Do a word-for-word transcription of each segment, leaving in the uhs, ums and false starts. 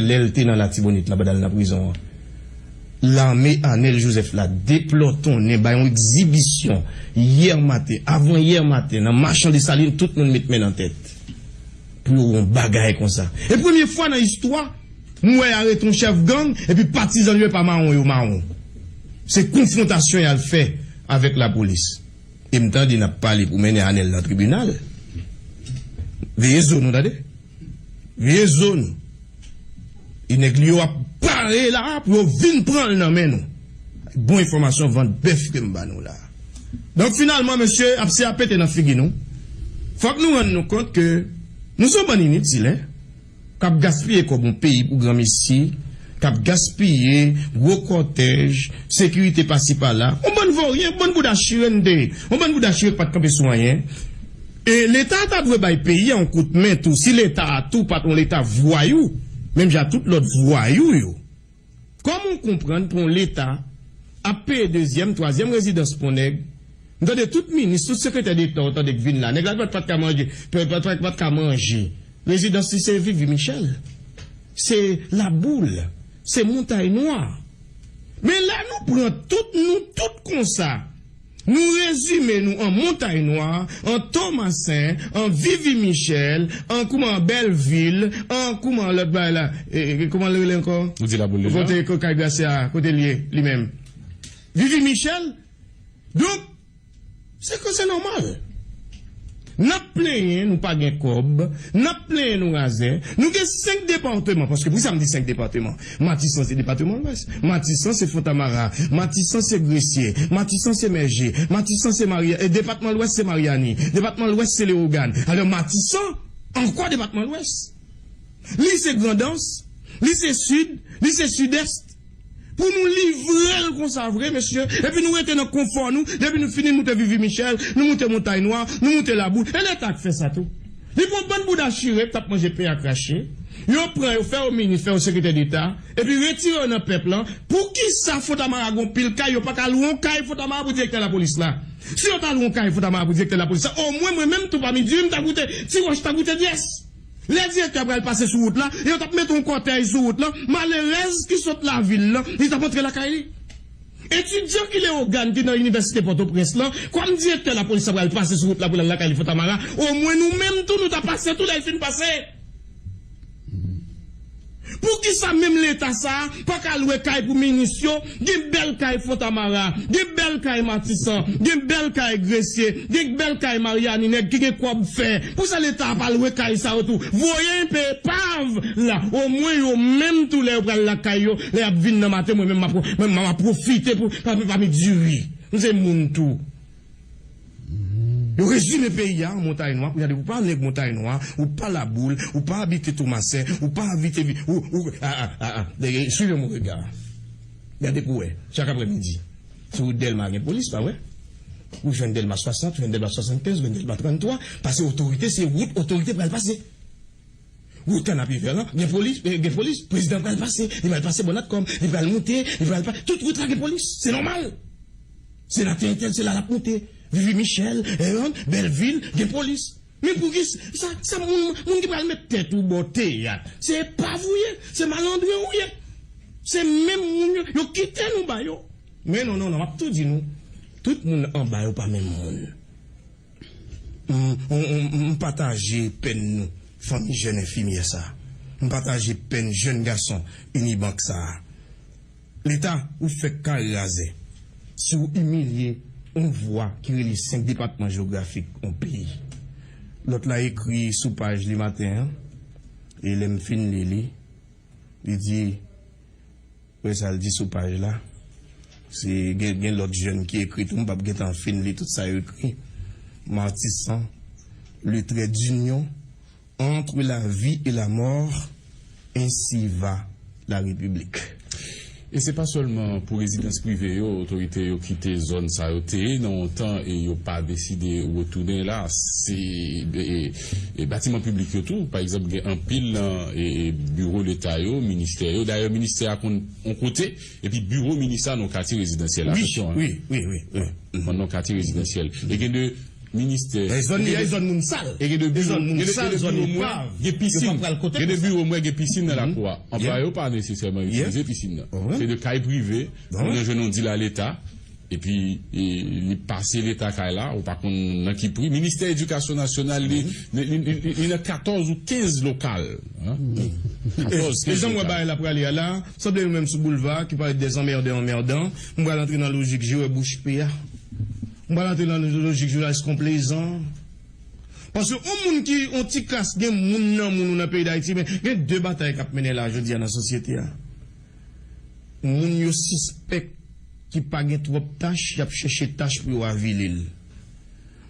Lè l te nan Latibonit la, pandan l nan prizon an, lame Anèl Jozèf la deplòtonnen, bay yon egzibisyon yè maten, avan yè maten, nan machan Desalin, tout moun met men nan tèt. Pou yo wè yon bagay konsa. E premye fwa nan istwa, m wè y arete yon chèf gang, epi patizan li yo pa mawon, yo mawon. Se konfwontasyon y al fè avèk lapolis. E m tande n ap pale pou mennen Anèl nan tribinal. Veye zo nou, tande. Veye zo nou. E nèg li yo ap pare la pou yo vin pran l nan men nou. Bon enfòmasyon vant bèf ke m ba nou la. Donk, finalman, mesye, ap se ap pete nan figi nou. Fòk nou rann nou kont ke nou se yon bann initil, en. K ap gaspiye kòb yon peyi pou granmesi, k ap gaspiye gwo kòtèj, sekirite pasi pala. Yon bann voryen, yon bann bouda chire n te ye. Yon bann bouda chire k pa t kanpe sou anyen. E Leta ta dwe bay peyi a yon kout men tou. Si Leta a tou pa t yon Leta vwayou, menm jan ak tout lòt vwayou yo. Kòman w konprann pou yon Leta ap peye dezyèm, twazyèm rezidans pou yon nèg? M tande tout minis, tout sekretè deta w tande k vin la. Nèg la pa t, pa t ka manje, pa, pa, pa, pa t ka manje. Rezidans li se Vivi Michèl. Se Laboul. Se Montay Nwa. Men lè nou pran tout, nou tout konsa, nou rezime nou an Montay Nwa, an Tomasen, an Vivi Michèl, an kouman, an Bèlvil, an kouman lòt bagay la, e, e, kouman l rele ankò? Ou di Laboul deja? Kote, kote kay Grasya, kote l ye, li menm? Vivi Michèl. Donk, se ke se nòmal. N ap plenyen nou pa gen kòb, n ap plenyen nou razè. Nou gen senk depatman, paske poukisa m di senk depatman? Matisan se depatman Lwès, Matisan se Fontamara, Matisan se Gresye, Matisan se Mèje, Matisan se Marya-, e, depatman Lwès se Maryani, depatman Lwès se Lewogàn. Alò, Matisan ankò depatman Lwès. Li se Grandans, li se Sid, li se Sidès. Pou nou livre l konsa vre, mesye, epi nou rete nan konfò nou, depi nou fini moute Vivi Michèl, nou moute Montay Nwa, nou moute Laboul. E Leta k fè sa tou. Li pran bann bouda chire k t ap manje pen ak rache. Yo pran yo, fè yo minis, fè yo sekretè deta, epi retire yo nan pèp lan. Poukisa Fontamara gon pil kay, yo pa ka lwe yon kay Fontamara pou direktè lapolis la? Si yo ta lwe yon kay Fontamara pou direktè lapolis la, omwen mwen menm tou pami diri m ta goute, ti wòch ta goute dyès. Lè direktè a pral pase sou wout la, e yo t ap mete yon kòtèj sou wout lan, malerèz ki sot lavil lan, li t ap antre lakay li. Etidyan ki Lewogàn ki nan Inivèsite Pòtoprens lan, kòm direktè lapolis la pral pase sou wout la pou l al lakay li Fontamara, omwen nou menm tou nou ta pase tou lè l fin pase. Poukisa menm Leta sa a pa ka lwe kay pou minis yo? Gen bèl kay Fontamara, gen bèl kay Matisan, gen bèl kay Gresye, gen bèl kay Maryani, nèg ki gen kòb fè. Poukisa Leta a pa lwe kay sa yo tou? Voye enpe epav la, omwen yo menm tou lè yo pral lakay yo, lè y ap vin nan maten, mwen menm m ap, mwen, m ap pwofite pou, pa, pami diri. M se moun tou. Yo rezime peyi a an Montay Nwa. Kounye a, depi w pa nèg Montay Nwa, ou pa Laboul, ou pa abite Tomasen, ou pa abite Vi-, ou, ou, a, a, a, a, dèyè, suivez mon regard. Gade pou wè, chak aprèmidi. Sou wout Dèlma gen polis, pa vre? Ou jwenn Dèlma swasant, ou jwenn Dèlma swasannkenz, ou jwenn Dèlma tranntwa, paske otorite, se wout otorite pral pase. Wout Kanapevè lan, gen polis, eh, gen polis, prezidan pral pase, li pral pase bò Natcom, li pral moute, li pral pa-, tout wout la gen polis, se nòmal. Senatè entèl, se la l ap moute. Vivi Michèl, eh, Bèlvil, gen polis. Men poukisa, sa, sa moun, moun ki pral met tèt ou bò teyat, se epav ou ye, se malandren ou ye. Se menm moun yo, yo kite nou ba yo. Men non, non, non, m ap tou di nou, tout moun anba yo pa menm moun. M, m, m, m pataje pèn nou, fanmi jèn enfimyè sa. M pataje pèn jèn gason Unibank sa. Leta, ou fèk kare razè. Si w imilye yon vwa ki rele senk depatman jewografik yon peyi. Lòt la ekri sou paj li maten an, e lè m fin li li, li di, wè sa l di sou paj la. Se gen, gen lòt jèn ki ekri tou, m p ap gentan fin li tout sa yo ekri. Matisan, le trait d'union entre la vie et la mort, ainsi va la République. E se pa sèlman pou rezidans prive yo, otorite yo kite zòn sa yo te ye nan yon tan e yo pa deside retounen la. Se, e, e batiman piblik yo tou, pa egzanp, gen anpil nan, e, e, biwo Leta yo, ministè yo. Dayè, ministè a konn yon kote, epi biwo minis la nan katye rezidansyèl. Wi, atann, wi, wi, wi, wi. Konn nan katye rezidansyèl. E gen de Ministè. E zòn li a, e zòn moun sal. E gen de biwo, gen de, gen de biwo mwen gen pisin. Gen de biwo mwen gen pisin nan lakou a. Anplwaye yo pa nesesèman itilize pisin nan. Se de kay prive, moun nan jwenn yon dil a Leta, epi e, li pase Leta kay la, ou pa konn nan ki pri. Ministè Edikasyon Nasyonal, li, li, li, li, li nan katòz ou kenz lokal. Katòz, kenz lokal. E jan m wè bagay la prale a la, sanble nou menm sou boulva ki pale de zanmèdan anmèdan. M pral antre nan lojik Jewè Bouch Pe a. M pral antre nan lojik jounalis konplezan. Paske yon moun ki, yon ti kras, gen moun nan moun ou nan peyi Dayiti, men gen de batay k ap mennen la jodi a nan sosyete a. Moun yo sispèk ki pa gen twòp tach, y ap chèche tach pou yo avili l.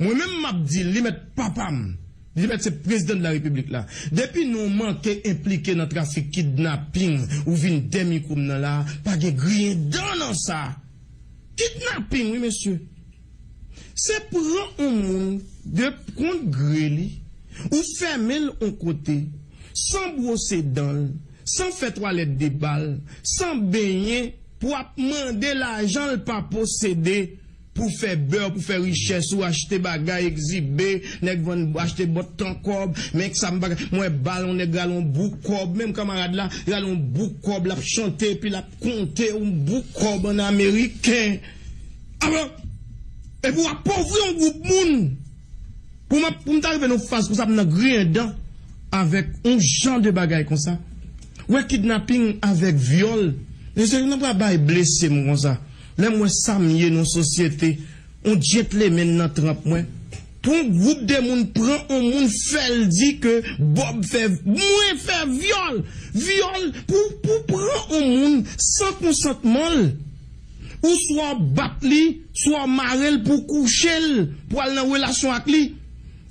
Mwen menm m ap di l, li mèt papa m, li mèt se prezidan de la repiblik la. Depi nou manke enplike nan trafik kidnaping, ou vin dèyè mikwo m nan la, pa gen griyen dan nan sa. Kidnaping, wi, mesye. Se pran yon moun de kont gre li, ou fèmen l yon kote, san bwose dan l, san fè twalèt de bal, san benyen, pou ap mande lajan l pa posede, pou fè bè, pou fè richès ou, achte bagay, egzibe, nèg vann, achte bòt tan kòb, men sa m pa, mwen bal, yon nèg rale yon bouk kòb, menm kanmarad la, rale yon bouk kòb, l ap chante, epi l ap konte yon bouk kòb an ameriken. Alò, epi w apovri yon gwoup moun. Pou m ap, pou m ta rive nan faz konsa, m nan griyen dan avèk yon jan de bagay konsa. Wè kidnaping avèk vyòl. Mesye, nou pa bay blese m konsa. Lè m wè sa m ye nan sosyete, yon djentlemenn nan tranp mwen. Pou yon gwoup de moun pran yon moun, fè l di ke Bòb fè, mwen fè vyòl. Vyòl pou, pou pran yon moun san konsantman l. Ou swa w bat li, swa w mare l pou w kouche l, pou w al nan relasyon ak li.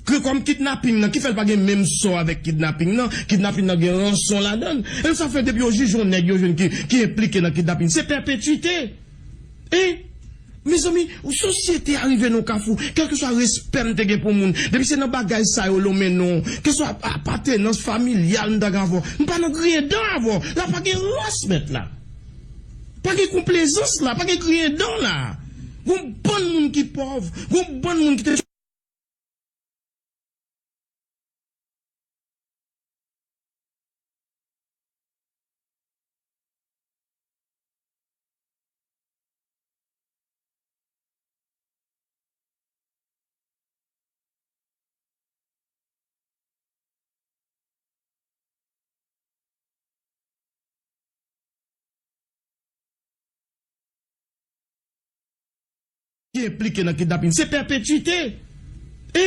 Ke kòm kidnaping nan, ki fè l pa gen menm sò avèk kidnaping nan, kidnaping nan gen ranson ladan l. E sa fè depi yo jije yon nèg yo jwenn ki, ki enplike nan kidnaping, se pèpetite. E, mezanmi, sosyete a rive nan kafou, kèlkeswa respè m te gen pou moun, depi se nan bagay sa yo l mennen w, keswa apatenans familyal m ta gen avè w, m pa nan griyen dan avè w. La pa gen rans mèt la. Pa gen konplezans la, pa gen griyen dan la. Gon bann moun ki pòv, gon bann moun ki te ki enplike nan kidnaping, se pèpetite. E,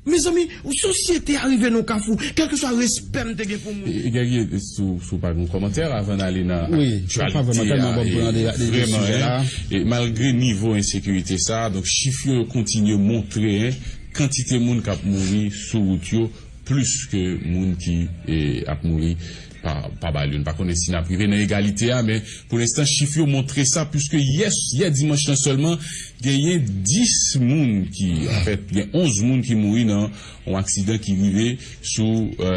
mezanmi, sosyete a rive nan kafou, kèlkeswa respè m te gen pou moun. E, e, Guerrier, si w, si w pa gen kòmantè, avan n ale nan aktyalite a, e, vrèman, e, malgre nivo ensekirite sa, donk, chif yo, yo kontinye montre, en, kantite moun k ap mouri sou wout yo, plis ke moun ki, e, ap mouri pa, pa bal yo. Nou pa konnen si n ap rive nan egalite a, men pou lenstan, chif yo montre sa, piske yè, yè dimanch lan sèlman, genyen dis moun ki, anfèt, gen onz moun ki mouri nan yon aksidan ki rive sou, e,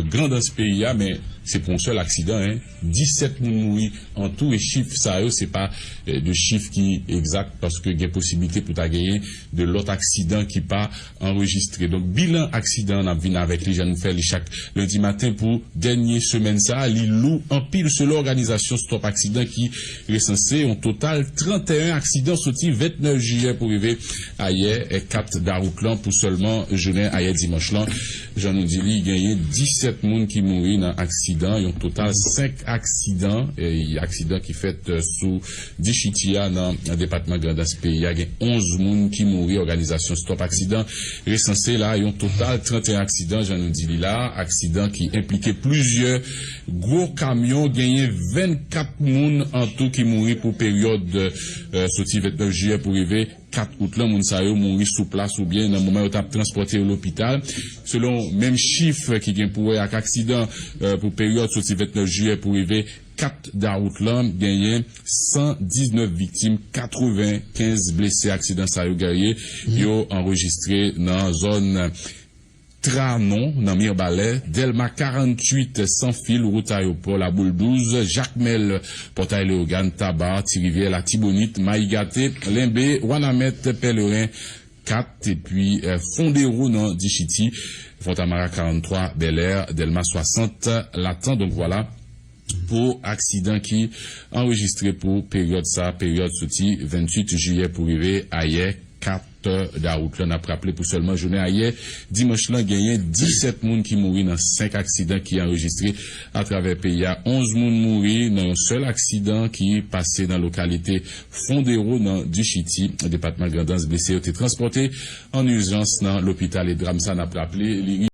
Grandans peyi a, men se pou yon sèl aksidan, en. Disèt moun mouri an tou, e chif sa yo, se pa, e, de chif ki egzak, paske gen posiblite pou ta genyen de lòt aksidan ki pa anrejistre. Donk, bilan aksidan an, n ap vin avèk li, jan nou fè li chak lendi maten pou dènye semèn sa a. Li lou anpil, selon òganizasyon Stop Aksidan ki resanse yon total trannteyen aksidan soti vennèf jiyè pou rive ayè, e, kat dawout lan, pou sèlman jounen ayè dimanch lan. Jan nou di li, genyen disèt moun ki mouri nan aksidan, yon total senk aksidan, e, aksidan ki fèt, e, sou Dichiti a nan depatman Grandans peyi a, gen onz moun ki mouri. Òganizasyon Stop Aksidan resanse la yon total trannteyen aksidan, jan nou di li la, aksidan ki enplike plizyè gwo kamyon. Genyen vennkat moun an tou ki mouri pou peryòd, e, soti vennèf jiyè pou rive kat out lan. Moun sa yo mouri sou plas oubyen nan moman yo t ap transpòte yo lopital. Selon menm chif ki gen pou wè ak aksidan, e, pou peryòd soti vennèf jiyè pou rive kat dawout lan, genyen san diznèf viktim, katrevenkenz blese. Aksidan sa yo, Guerrier, yo anrejistre nan zòn Tranon, nan Mibalè, Dèlma karanntuit, Sanfil, wout Ayewopò, Laboul douz, Jakmèl, Pòtay Leyogàn, Taba, Ti Rivyè, Latibonit, Mayi Gate, Lenbe, Wanament, Pèleren, kat, epi eh, Fondero nan Dichiti, Fontamara karant twa, Bèlè, Dèlma swasant, Latan. Donk vwala pou aksidan ki anrejistre pou peryòd sa, peryòd soti venntuit jiyè pou rive ayè kat dawout la. N ap raple pou sèlman jounen ayè dimanch lan, genyen disèt moun ki mouri nan senk aksidan ki anrejistre atravè peyi a. Onz moun mouri nan yon sèl aksidan ki pase nan lokalite Fondero nan Dichiti, depatman Grandans. Blese yo te transpòte an ijans nan lopital e dram sa, n ap raple, li